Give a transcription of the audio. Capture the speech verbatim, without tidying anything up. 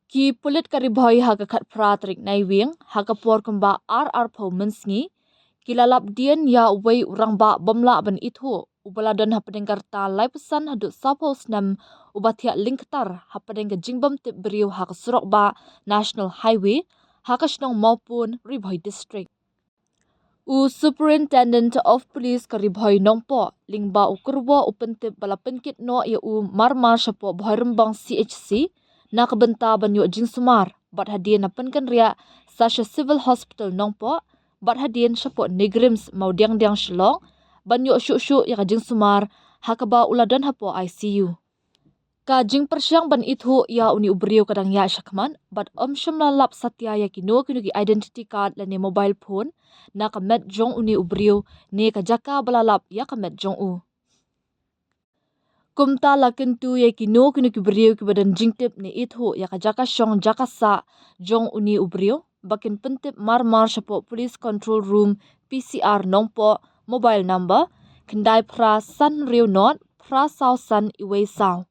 Ki pulit ka Ri Bhoi ha ka khatphra tarik Naiwieng, ha ka por kumba ar arphew mynsngi, ki la lap dien ïa uwei u rangbah bym lah ban ithuh, uba la don hapdeng ka rta laiphew san haduh sawphew snem, uba thiah lyngktar hapdeng ka jingbymtip briew ha ka surok bah National Highway, ha ka shnong Mawpun, Ri Bhoi District. U Superintendent of Police ka Ri Bhoi Nongpoh, lyngba u kyrwoh u pyntip, ba la pynkit noh ïa u marmar shapoh Bhoirymbong C H C, na ka bynta ban ïoh jingsumar, bad hadien na pynkynriah sa sha Civil Hospital Nongpoh, bad hadien shapoh NEIGRIHMS Mawdiangdiang Shillong, ban ïoh shuh shuh ïa ka jingsumar, ha kaba u la don hapoh I C U. Ka jingpyrshang ban ithuh ïa une u briew ka dang ïaid shakhmat, bad ym shym la lap satia ïa kino kino ki identity card lane mobile phone, na ka met jong une u briew, ne ka jaka ba la lap ïa ka met jong u. Kumta la kyntu ïa kino kino ki briew kiba don jingtip ne ithuh ïa ka jaka shong jaka sah jong une u briew, ba kin pyntip marmar shapoh Police Control Room P C R Nongpoh, mobile number, khyndai phra san hynriew nod, phra saw san uwei saw.